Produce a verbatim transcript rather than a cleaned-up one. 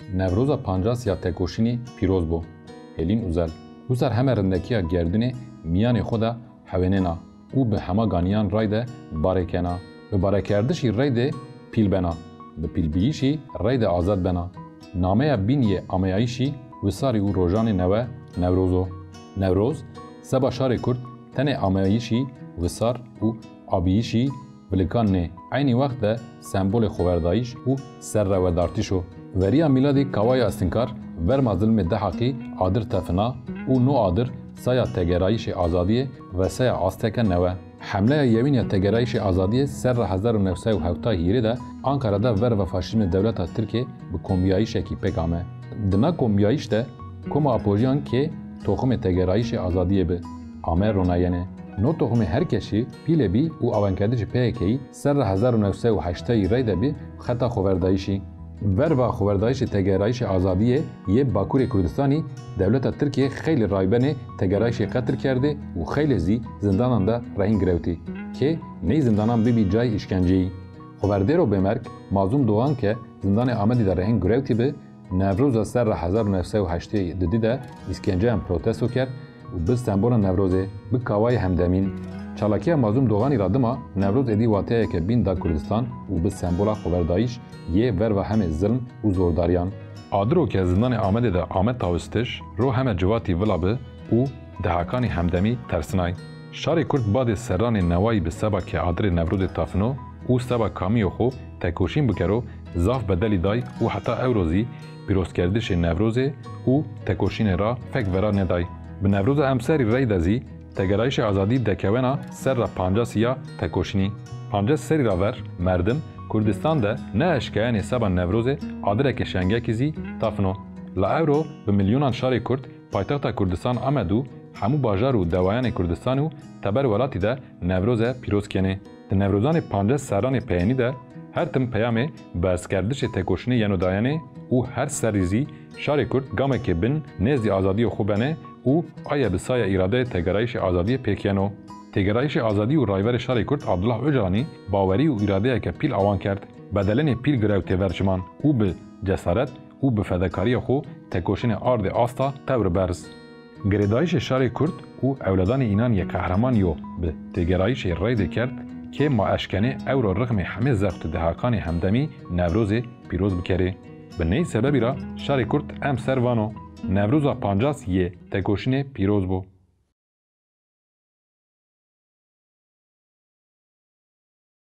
Newroza pancas ya tekoşînî pîroz bo. Hêlîn Uzel. Wisa heme rindekiya gerdûnê mîyanê xwe de hewênêna û bi hema ganiyan ray de barekena. Bi barekerdişî rey de pîl bena. Bi pîlbiyişî rey de azad bena. Nameya bîn yê ameyayişî wisarî û rojanê newe Newroz o. Newroz, seba şarê Kurd tenê ameyayişî, wisar û abiyişî vilikan nê. Eynî wext de sembolê xoverdayîş û serrewedartîş o. Veriya mîladî kawaya Istinkar, verma zilmê Dehaqî adir tefina û no adir saya tegerayîşê azadiyê reseya asteke newe. Hemleya yewîn ya tegerayîşê azadiyê serra hezar û newsed û hewtay hîrê de Ankara de verva faşîzmê dewleta Tirkê bi kombiyayîşekî pêk ame. Di na kombiyayîş de koma apojiyan kê toximê tegerayîşê azadiyê bi ame ronayene. No toximê her keşî pîlê bî û awenkerdişê P Y K'yî serra hezar û newsed û heştayî rey de bî xeta xoverdayîşî. Verva xoverdayîşê tegerayîşê azadiyê yê Bakurê Kurdistanî dewleta Tirkiyê xeylê raybenê tegerayîşê qetil kerdê û xeylê zî zindanan de rehîn girewtî. Kê ney zindanan bibî cayê îşkenceyî. Xoverdêro bêmerg Mazlûm Dogan ke zindanê Amedî de rehîn girewtî bi, Newroza serra hezar û newsed û heştê û didî de îskenceyan protesto kerd û bi sembola Newrozê, bi kawayê hemdemîn. Çalakiya Mazlûm Doganî ra dima Newroz êdî wateyeke bîn da Kurdistan û bi sembola xoverdayîş yê verva hemê zilm û zordariyan. Adiro ke zindanê Amedê de ame tawistiş, ro heme civatî vila bi û Dehakanî hemdemî tersinay. Şarê Kurd badê serranê newayî bi seba ke adirê Newrozê tafino û seba kamîyo xwe tekoşîn bikero, zaf bedelî day û heta ewro zî pîrozkerdişê Newrozê û tekoşînê ra fek vera neday. Bi Newroza emserî rey de zî tegerayîşê azadî dekewena serra pancasî ya tekoşînî. Pancas serî ra ver merdim Kurdistan de neeşkeyanê seba Newrozê adireke şengekî zî tafino. La ewro bi milyonan şarê Kurd paytexta Kurdistan Amed û hemû bajar û dewayanê Kurdistan û teber welatî de Newroze pîroz kenê. Di Newrozanê pancas serranê peyênî de her tim peyamê berzkerdişê tekoşînê yeno dayenê û her serrî zî şarê Kurd gamekê bin nêzdî azadiyê xwe benê û aye bi saya îradeyê tegerayîşê azadiyê pêk yeno. Têgerayîşê azadî û rayverê şarê Kurd Abdullah Ocalanî bawerî û îradeyeke pîl awan kerd. Bedelenê pîl girewtê ver çiman û bi cesaret û bi fedekariyê xwe tekoşînê ardê asta tewr berz. Girêdayîşê şarê Kurd û ewledanê înan yê qehreman yo bi têgerayîşê reydê kerd, kê ma eşkenê ewro rixmê hemê zext û dehakanê hemdemî Newrozê pîroz bikerê. Bi ney sebebî ra şarê Kurd emser vano, Newroza pancas yê tekoşînê pîroz bo.